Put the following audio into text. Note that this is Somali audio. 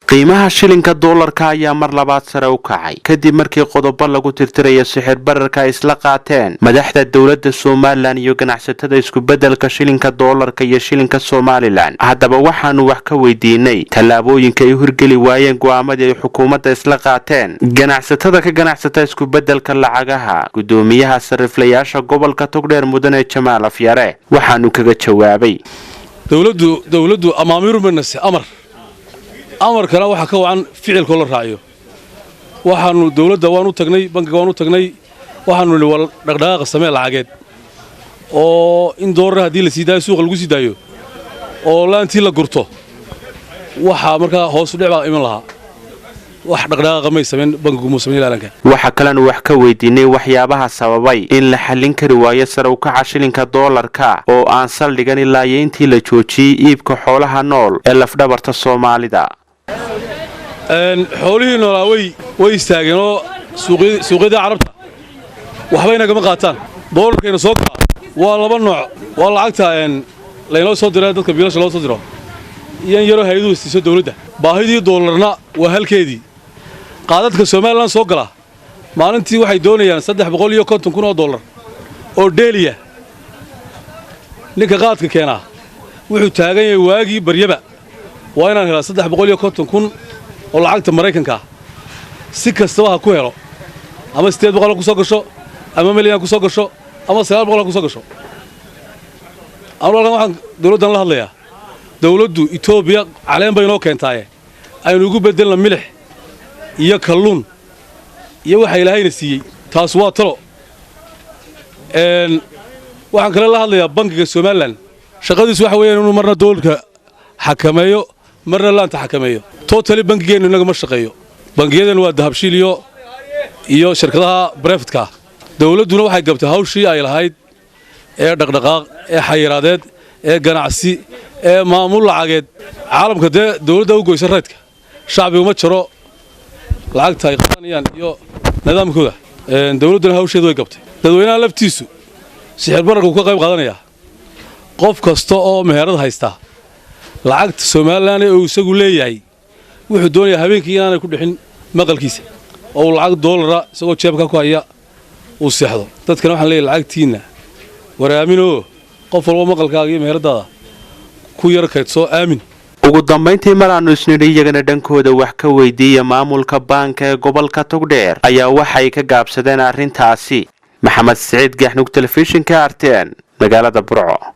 Qiimaha shilinka doolarka ayaa mar labaad sare u kacay kadib markii qodobo lagu tirtirayo sixir bararka ay isla qaateen madaxda dowladda Somaliland iyo ganacsatada isku-beddelka shilinka doolarka iyo shilinka Somaliland. Haddaba waxaanu wax ka weydiinay tallaabooyinka ay hirgeli waayeen go'aamadii ay xukuumadda isla qaateen ganacsatada ka ganacsata isku-beddelka lacagaha, gudoomiyaha sariflayaasha gobolka Togdheer, Mudane Jamaal Afyare. Waxaanu kaga jawaabay: Dowladdu amaamiir banase amar, amarkana waxaa ka wacan ficilkoo la raaciyo. Waxaannu dowladda waan u tagnay, bankiga waan u tagnay, waxaanu nidhi wal dhaqdhaqaaqa samee lacageed oo in doolar haddii la sii daayo, suuqa lagu sii daayo oo laantii la gurto, waxaa markaa hoosu dhic baa iman lahaa. Wax dhaqdhaqaaqa may samayn, bankigu muu samayn ilaalanka. Waxaa kalenu wax ka weydiinay waxyaabaha sababay in la xallin kari waayo sare ukaca shilinka doolarka oo aan saldhigan ilaa iyo intii la joojiyey iibka xoolaha nool ee lafdhabarta Soomaalida. Xoolihii noolaa way istaageen oo suuqyadii Carabta waxbay nagama qaataan. Doolarkayna soo galaa waa laba nooc: waa lacagta laynoo soo dira, dadka biilasha loo soo diro, iyo in yaroo hay-aduhu siiso dawladda. Baahidii doolarna waa halkeedii. Qaadadka Somaliland soo gala maalintii waxay doonayaan 350,000 oo dollar oo dheeliya. Ninka qaadka keenaa wuxuu taagan yahay waagii baryaba waa inaan helaa 350,000 oo lacagta Maraykanka ah, si kastaba ha ku helo, ama 800 ha ku soo gasho, ama milyan ku soo gasho, ama 900 ha ku soo gasho. Anu halkan waxaan dawladdan la hadlayaa: dawladdu Etoobiya caleen bay inoo keentaaye, aynu ugu beddelna milix iyo kalluun iyo waxa Ilaahayna siiyey. Taas waa talo. Waxaan kale la hadlayaa bankiga Somaliland. Shaqadiisu waxa weeyaan inuu marna doolarka xakameeyo, marna laanta xakameeyo. Totally bangigeennu innaga ma shaqeeyo. Bangiyadeennu waa Dahabshiil iyo shirkadaha private-ka. Dowladduna waxay gabtay hawshii ay lahayd ee dhaqdhaqaaq, ee xayiraadeed, ee ganacsi, ee maamul lacageed. Caalamka dee dowladda u goysa raydka, shacbigu ma jaro lacagta ay qadanayaan iyo nidaamkooda. Dowladduna hawsheedu way gabtay. Dadweynaha laftiisu sixir bararku ka qayb qaadanayaa. Qof kasta oo meherad haysta lacagta Somaliland ee uu isagu leeyahay wuxuu doonayaa habeenkii inaanay ku dhixin maqalkiisa, oo uu lacag doolara isagoo jeebka ku haya uu seexdo. Dadkana waxaan leeyahay: lacagtiinna waraaminoo qof walba maqalkaaga iyo meheradaada ku yar kaydsoo aamin. Ugu dambayntii, mar aanu isnidhi iyagana dhankooda wax ka weydiiya maamulka baanka ee gobolka Togdheer, ayaa waxay ka gaabsadeen arrintaasi. Maxamed Siciid Gaxnug, telefishinka RTN, magaalada Burco.